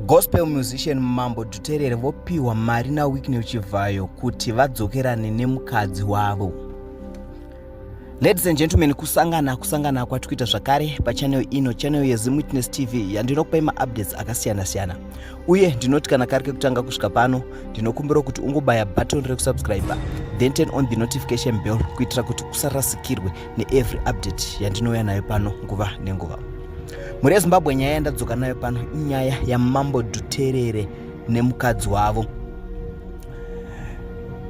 Gospel musician Mambo Dhuterere vopiwa mari naWicknell Chivhayo kuti vadzokerane nemukadzi wavo. Ladies and gentlemen, kusangana kusangana kwatikuita zvakare pachannel ino, channel yeZim Witness TV yandinokupai maupdates akasiyana siyana. Uye ndinoti kana kari kekutanga kusvika pano, ndinokumbira kuti ungobaya button rekusubscribe, then turn on the notification bell kuitira kuti usarasikirwe neevery update yandinouya nayo pano nguva nenguva. Mhuri yeZimbabwe, nyaya yandadzoka nayo pano inyaya yaMambo Dhuterere nemukadzi wavo.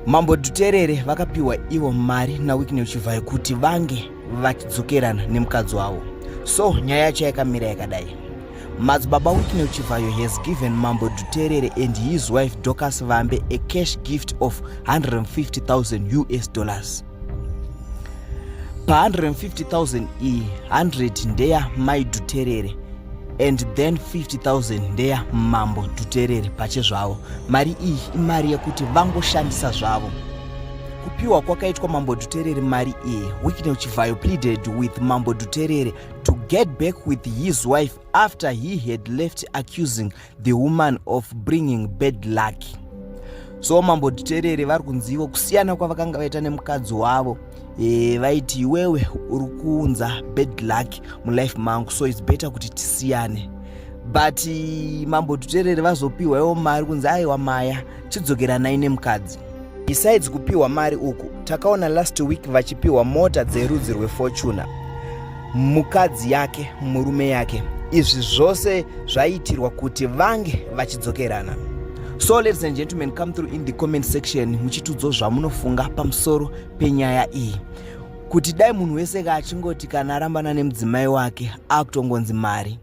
Mambo Dhuterere vakapiwa ivo mari naWicknell Chivhayo kuti vange vachidzokerana nemukadzi wavo. So nyaya yacho yakamira yakadai. Madzibaba Wicknell Chivhayo has given Mambo Dhuterere and his wife Dorcas Vambe a cash gift of 150,000 US dollars. Pa 150,000 iyi, 100 ndeya Mai Dhuterere and then 50,000 ndeya Mambo Dhuterere pachezvavo. Mari iyi imari yekuti vangoshandisa zvavo. Kupiwa kwakaitwa Mambo Dhuterere mari iyi, Wicknell Chivhayo pleaded with Mambo Dhuterere to get back with his wife after he had left, accusing the woman of bringing bad luck. So Mambo Dhuterere vari kunzivo kusiyana kwavakanga vaita nemukadzi wavo, vaiti iwewe uri kuunza bad luck mulife mangu, so it's better kuti tisiyane. But Mambo Dhuterere vazopiwa iwo mari kunzi aiwa maya, chidzokeranai nemukadzi. Besides kupiwa mari uku, takaona last week vachipiwa mota dzerudzi rweFortuner, mukadzi yake, murume yake. Izvi zvose zvaiitirwa kuti vange vachidzokerana. So ladies and gentlemen, come through in the comment section muchitiudzawo zvamunofunga pamusoro penyaya iyi, kuti dai munhu wese ka achingoti kana arambana nemudzimai wake akutongonzi mari.